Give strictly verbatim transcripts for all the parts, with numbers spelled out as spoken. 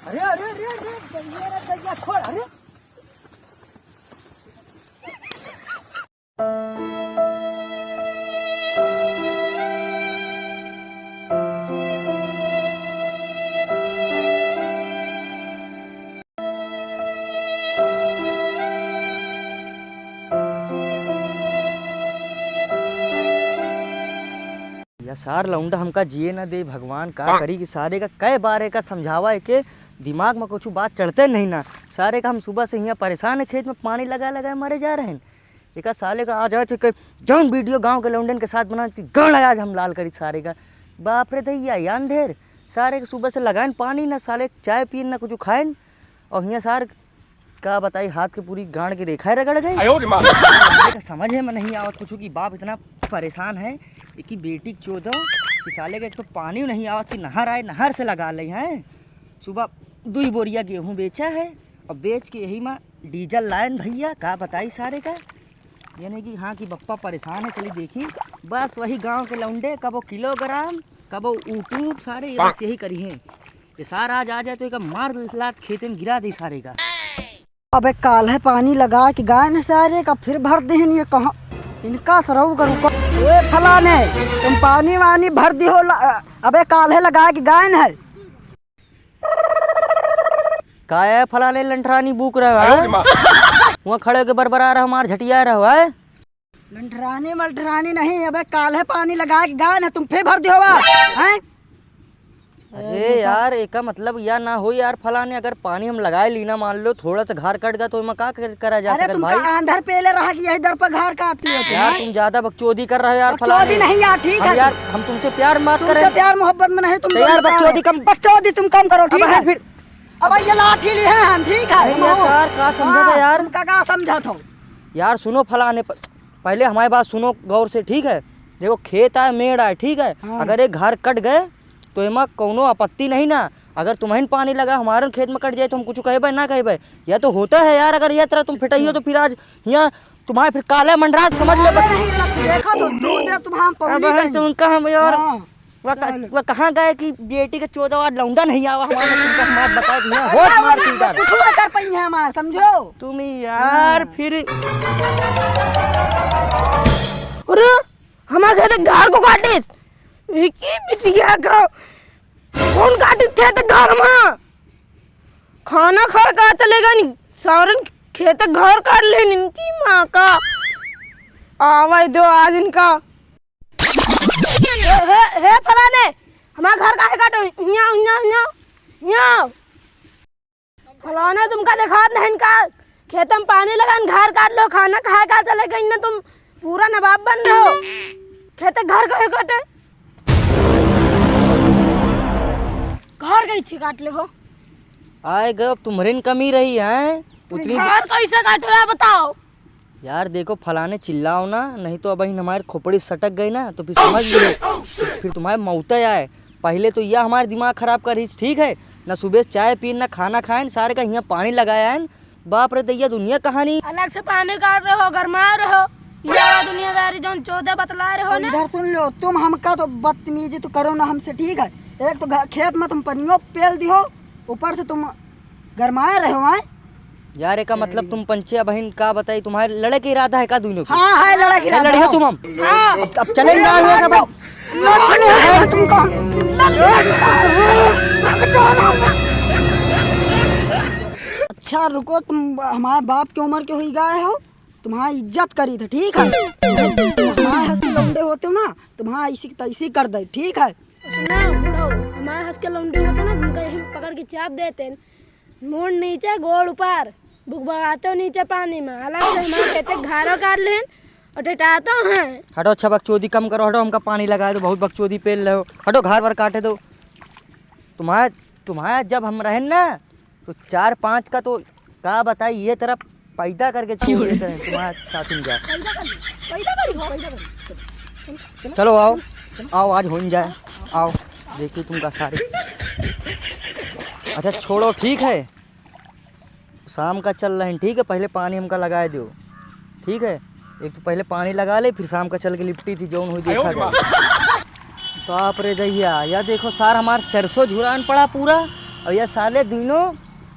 अरे, अरे, अरे, अरे, गैया रे, गैया, छोड़, अरे। या सार लौंडा हमका जिए ना दे भगवान, का करी कि सारे का कै बार एका समझावा, एके दिमाग में कुछ बात चढ़ते नहीं ना। सारे का हम सुबह से हियाँ परेशान है, खेत में पानी लगा लगा मरे जा रहे हैं। एका साले का आज आज के जौन वीडियो गाँव के लौंडन के साथ बना कि गण आज हम लाल करी सारे का। बाप रे दैया, यान ढेर सारे के सुबह से लगाइन पानी ना, साले चाय पीन ना कुछ खाइन। और हियाँ सार का बताई, हाथ के पूरी गांड के रेखा रगड़ गई। आयो रे माँ। साले का समझ में नहीं आवत कुछ कि बाप इतना परेशान है कि बेटी के चोदो कि साले का एक तो पानी नहीं आवत कि नहर आए, नहर से लगा ले हैं। सुबह दुई बोरिया गेहूँ बेचा है और बेच के यही माँ डीजल लाइन भैया, का बताई सारे का। यानी कि हाँ कि बप्पा परेशान है, चली देखी। बस वही गांव के लौंडे, कबो किलोग्राम, कबो ऊटूब, सारे ये बस यही करी हैं। ये सार आज आ जाए तो एक मार लात खेते में गिरा दे सारे का। अबे काल्हे पानी लगा के गाय न सारे का फिर भर देहन, ये कहाँ इनका सरऊ का रुको। ए फलाने, तुम पानी वानी भर दिहो ला-, अबे काल्हे लगा के गाय न है। का है फलाने लंठरानी बूक रहे हो, आयो रे हैं? माँ। वहाँ खड़े के बरबरा रहो, मार झटिया रहो, हैं? लंठरानी मलठरानी नहीं, अबे काल्हे पानी लगा के गाय ना तुम फिर भर दिहो बा, हैं? अरे अरे यार, एका मतलब या ना हो यार फलाने, अगर पानी हम लगाए ली ना, मान लो थोड़ा सा घर कट गया तो एमा का कर, करा जा अरे सकत तुमका भाई? आंधर पेले रहा कि यही दर पर घर काट लियो तुम, यार हैं? तुम ज्यादा बकचोदी कर रहे हो यार बकचोदी फलाने। नहीं यार, ठीक हम है यार, तुम हम तुमसे प्यार में बात तुमसे करें। प्यार मोहब्बत में नहीं, तुम तो गलत यार बता रहे हो। बकचोदी कम बकचोदी तुम कम करो, अब ठीक है? फिर अब ये लाठी ली है हम, ठीक है? नहीं, ये सार का समझा था हाँ, यार? तुमका का समझा था? यार सुनो फलाने प-, पहले हमारी बात सुनो गौर से, ठीक है? देखो खेत आए, मेड़ आए, ठीक है? हाँ। अगर एक घर कट गए तो एमा कौनो आपत्ति नहीं ना। अगर तुम्हें पानी लगा हमारे खेत में कट जाए तो हम कुछ कहबे ना कहबे। यह तो होता है यार, अगर यह तरह तुम फिटाइयो तो फिर आज यहाँ तुम्हारे फिर काला मंडरात समझ लो। काला नहीं लग, देखो तो दूर दे तुम्हारे अब पौनी हम नहीं। तुमका हम यार हाँ। वह क-, चलो। वह कहाँ गए कि बेटी का चोदवा लौंडा नहीं आवा हमारे, तुमको हम बात बता दिया, अरे, होश मार वो सीधा। कुछ ना कर पाई है हमार, समझो? तुम यार हाँ। फिर अरे, हमारे खेत घर को काटिस। इकी बिटिया का कौन काटिस खेत घर में? खाना खा का चले गए नी, सारन खेत घर काट ले इनकी माँ का। आवे दो आज इनका। हे, हे, हे फलाने, हमार घर काहे काटो? हियाँ, हियाँ, हियाँ, हियाँ। फलाने, तुमका देखात नहीं का? खेत में पानी लगान, घर काट लो, खाना खाए का चले गई ना तुम, पूरा नवाब बन रहे हो। खेते घर काहे काटे? घर कैसे काट ले हो? आए गए, अब तुम्हरे न कमी रही है उतनी। घर कैसे काटो यार, बताओ। यार देखो, फलाने चिल्लाओ ना, नहीं तो अब हमारे खोपड़ी सटक गई ना, तो फिर समझ लो, फिर तुम्हारे मौत आए। पहले तो यह हमारे दिमाग खराब करिस, ठीक है ना, सुबह से चाय पीन ना खाना खाएन, सारे का हियाँ पानी लगाया है। बाप रे दैया, दुनिया कहानी। अलग से पानी काट रहे हो, गरमा रहे हो, ये वाला दुनियादारी जौन चौदह बतला रहे हो और ना। इधर सुन लो, तुम हमका तो बदतमीजी तो करो ना हमसे, ठीक है? एक तो घ-, खेत में तुम पनियो पेल दिहो, ऊपर से तुम गरमाए रहे हो, आए? यार, एका मतलब तुम पंचे बहिन का बताई, तुम्हारे लड़े के इरादा है का दोनों के? हाँ, है लड़े के है, इरादा। लड़े हो तुम हम? हाँ। अब, अब चले ना हो सब। लड़ने है तुमको। अच्छा, रुको, तुम हमारे बाप की उम्र के हुई गए हो, तुम्हारी इज्जत करी थे, ठीक है? हमारे हंस के लौंडे होते हो ना, तुम्हारा ऐसी की तैसी कर दे, ठीक है? सुना, बुढ़ऊ, हमारे हंस के लौंडे होते ना, तुमका यहीं पकड़ के चाप देते। मुंड नीचे, गोड़ ऊपर, भुगभगाते हो नीचे पानी में। अलग से हमारे खेते घारो काट लेन और टेटाते हैं। हटो, अच्छा बकचोदी कम करो, हटो, हमका पानी लगाए दो, बहुत बकचोदी पेल रहे हो। हटो, घर वर काटे दो। तुम्हारा, तुम्हारा जब हम रहेन ना, तो चार पाँच का तो का बताई, ये तरफ पैदा करके छोड़ देते हैं तुम्हारे साथ में जा। पैदा कर लो, पैदा कर लो, पैदा कर लो। चलो, चलो, चलो। चलो, आओ, चलो। आओ, आज हो ही जाए। आओ, देखिए तुमका सारे। अच्छा, छोड़ो, ठीक है, शाम का चल रहे हैं, ठीक है, पहले पानी हमका लगाए दो, ठीक है, एक तो पहले पानी लगा ले, फिर शाम का चल के लिपटी थी, जौन हुई देखा जाए। बाप रे दैया, या देखो सार, हमार सरसों झुरान पड़ा पूरा, और ये साले दुइनों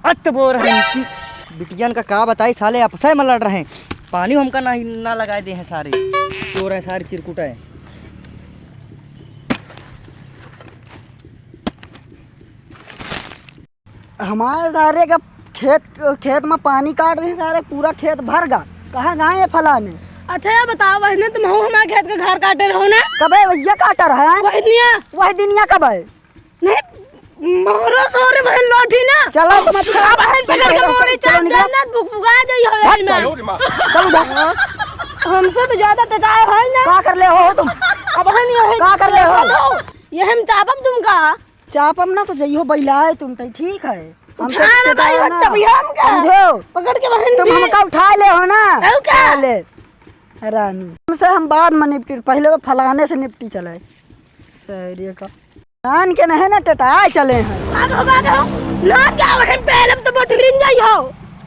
अत बोर हैं इनकी। बिटियन का का बताई, साले आपसे में लड़ रहे हैं। पानी हमका ना, ना लगाए दे हैं सारे। चोर हैं सारे, चिरकुट हैं। हमारे सारे का खेत, खेत में पानी काट रहे सारे, पूरा खेत भर गा। कहाँ गाए ये फलाने? अच्छा, ये बताओ, वही ने तुम हो हमारे खेत का घर काटे रहो ना? कबे भैया काटा रहा है? वही दिनिया। वही दिनिया कबे? नहीं, मोरो सोरे बहन लौटी ना। चलो, तुम अच्छा। अब बहन पकड़ के चलो, मोड़ी चलो, चाप निकलो। देना, बुक बुका जाई हो भाग यही में। चलो। चलो, भाग। हमसे तो ज्यादा टटाए हो ना। का कर ले हो तुम? अब बहन यही का कर ले हो? ये हम चापब तुमका। चापब ना तो जइहो बैलाए तुम तई, ठीक है? हम उठा तो ना भाई, टटाए ना। चपिया हमका। समझो? पकड़ के बहन तुम भी। हमका उठा ले हो ना। और का? उठा ले। रानी, तुमसे हम बाद में निपटी, पहले वो फलाने से निपटी चले। सैरिये का। जान के नहीं ना टटाए चले हैं। भाग हो, भाग हो। नान के आवहन पेलम तो बटुरिन जाई हो।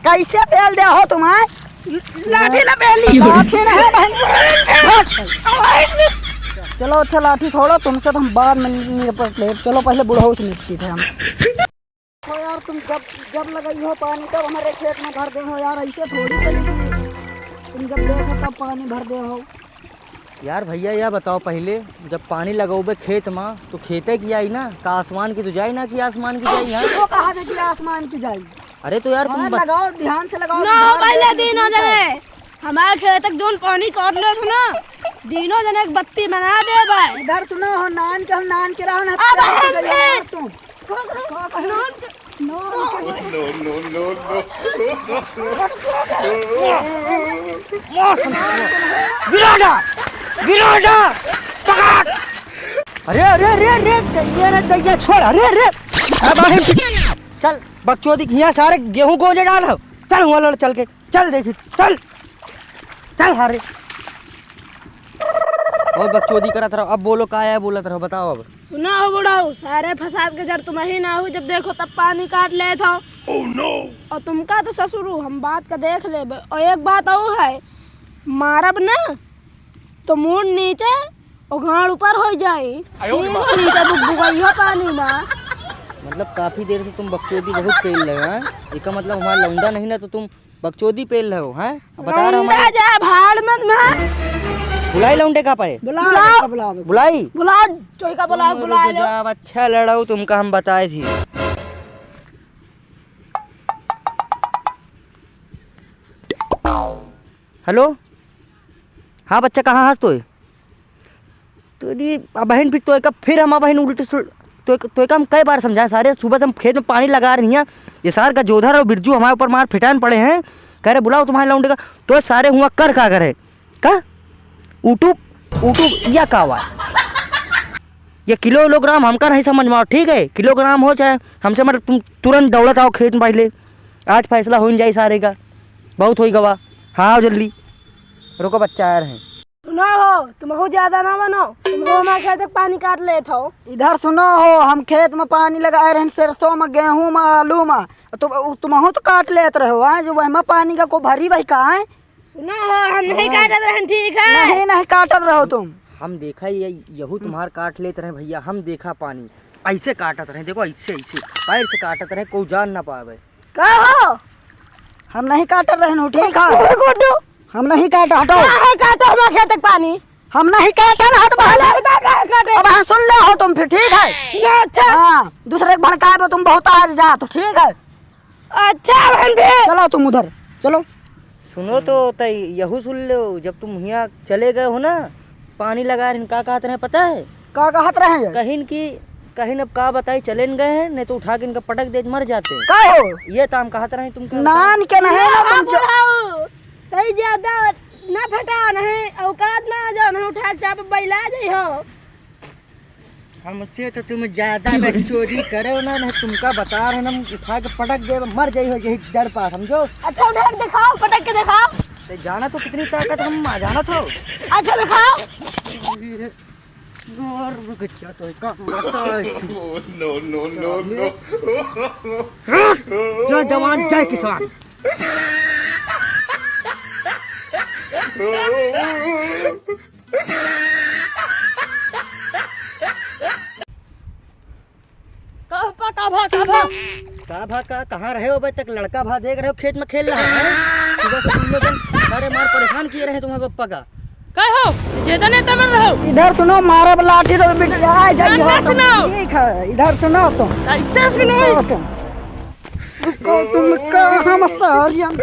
कैसे पेल दे हो तुम, आय? लाठी ला पेली। लाठी नहीं, नहीं। चलो अच्छा लाठी छोड़ो, तुमसे तो हम बाद में नि-, निपट ले। चलो पहले बुढ़ऊ से निपटी थे हम। हो यार, तुम जब, जब लगाई हो पानी तब हमारे खेत में भर दे हो यार, ऐसे थोड़ी चलेगी। तुम जब देखो तब पानी भर दे हो। यार भैया, या बताओ पहिले, जब पानी लगौबे खेत मा, तो खेते की आई ना, का आसमान की तो जाई ना कि आसमान की जाई, हाँ? वो कहा थे कि आसमान की जाई? अरे तो यार, तुम हाँ, बत- लगाओ, ध्यान से लगाओ, सुनो, ध्यान पहिले से तीनों देखो। जने, हमारे खेत तक जोन पानी काट ले थे ना, तीनों जने एक बत्ती बना दे भाई। इधर सुनो हो, नान के हम नान के रहो ना, अब पैर हम से गई दे। मार तुम। No, no, no, no। गिरा डा, गिरा डा, पकड़। अरे, अरे, अरे, अरे, गैया रे, गैया छोड़, अरे, अरे। अब आगे चल, बकचोदी, हियाँ सारे गेहूँ गोजे डाल हो। चल, हुआँ लड़ चल के। चल देखी, चल, चल हारे। और बकचोदी करत रहो, अब बोलो का है, बोलत रहो, बताओ अब। सुना हो बुढ़ऊ, सारे फसाद के जड़ तुम ही ना हो, जब देखो तब पानी काट लेत हो। Oh no! और तुमका तो ससुरू, हम बात का देख लेबे। और एक बात और है, मारब ना तो मूड़ नीचे और गांड ऊपर हो जाई। आयो रे माँ। नीचे बुक बुकइयो पानी में। मतलब काफी देर से तुम बकचोदी बहुत पेल रहे हो, हैं? एका मतलब हमारा लौंडा नहीं ना तो तुम बकचोदी पेल रहे हो, हैं? अब बता रहा हमारे लौंडा जा भाड़ मत में। बुलाई लौंडे का पड़े? बुला, बुला। बुला। बुलाई? बुला, चोई का बुला, तुम बुला रुक लो। जाओ, अच्छा लड़ाऊ तुमका हम बताए थी। हेलो, हाँ बच्चा, कहाँ हस तोय? तो नी, अबहिन फिर तोय का, फिर हम अबहिन उल्टे सुल-, तोय, तोय का हम कई बार समझाए सारे, सुबह से हम खेत में पानी लगा रही हैं, ये सार का जोधर और बिरजू हमारे ऊपर मार फिटान पड़े हैं, कह रहे बुलाओ तुम्हारे लौंडे का, तो सारे हुआ कर का करे? का? उटू, उटू, या का हुआ? ये किलोग्राम हमका नहीं समझ में आओ, ठीक है? किलोग्राम हो चाहे हमसे, मतलब तुम तुरंत दौड़त आओ खेत में पहले, आज फैसला हो जाए सारे का, बहुत हो गवा। हाँ, आओ जल्दी, रुको बच्चा आ रहे हैं। सुनो हो, तुम बहुत ज्यादा ना बनो, तुम हो हमारे खेत तक पानी काट लेत हो। इधर सुनो हो, हम खेत में पानी लगाए रहन, सरसों में, गेहूं में, आलू में, तुम, तुमहू तो काट लेत रहो, हैं? जो वह में पानी का को भरी वही का है? सुनो हो, हम नहीं हाँ। काटत रहन, ठीक है? नहीं, नहीं काटत रहो तुम। हम देखा ये, यहू तुम्हार काट लेत रहे भैया, हम देखा पानी ऐसे काटत रहे, देखो ऐसे, ऐसे पैर से काटत रहे, कोई जान ना पावे। का हो? हम नहीं काटत रहन हो, ठीक है? गुड्डू। हम नहीं काट, हटो। का है का तो हमारे खेत तक पानी? हम नहीं काटन, हट बाहर। लगता का काटे? अब हाँ, सुन ले हो तुम फिर, ठीक है? ना, अच्छा। हाँ, दूसरे के भड़काए में तुम बहुत आ जात हो, ठीक है? अच्छा, बहन जी। चलो तुम उधर, चलो। सुनो तो, तई यहू सुन लो, जब तुम हियाँ चले गए हो ना, पानी लगा रहे, का कहत रहे पता है? का कहत रहे हैं? कहिन की, कहिन अब का बताई, चलेन गए हैं, नहीं तो उठा के इनका पटक दे, मर जाते। का हो? ये तो हम कहत रहे, तुम क्या नान के नहीं ना ना तुम जो बुढ़ाऊ, तई ज्यादा ना फटा नहीं, औकात ना आ जाओ, नहीं उठा के चाप बैला जाइ हो। हमसे तो तुम ज्यादा बकचोदी करो ना, नहीं तुमका बता रहे, हम उठा के पटक दे, मर जाइ हो यही डर पा, समझो। अच्छा, उठा के दिखाओ, पटक के दिखाओ। ते जाना तो कितनी ताकत हम आ जाना था। अच्छा, दिखाओ। और रुक जा, तो एक काम बताए। No, no, no, no। जय जवान, जय किसान। पप्पा, का भा, का भा? का भा का? कहाँ रहे हो अबे तक? लड़का भा देख रहे हो खेत में खेल रहा है। सुबह से तुम लोग सारे मार परेशान किए रहे तुम्हारे पप्पा का। का हो? जेदने तमन रहो। इधर सुनो, मारब लाठी तो मिट जाए, जाइए ना हो तुम। सुनो। ठीक है, इधर सुनो तुम। कैसे सुनो? सुनो तुम। रुको तुम, कहाँ हम सारी हम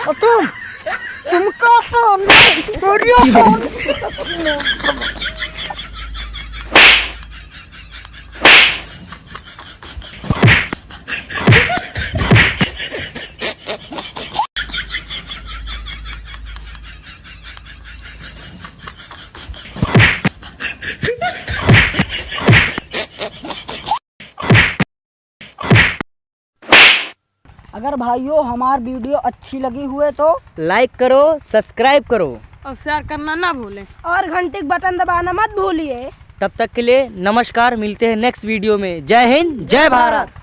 और तुम, तुम कहाँ सारी, सारी हम अगर भाइयों हमार video अच्छी लगी हुए तो like करो, subscribe करो। और share करना ना भूलें। और घंटी का button दबाना मत भूलिए। तब तक के लिए नमस्कार, मिलते हैं next video में। जय हिंद, जय भारत।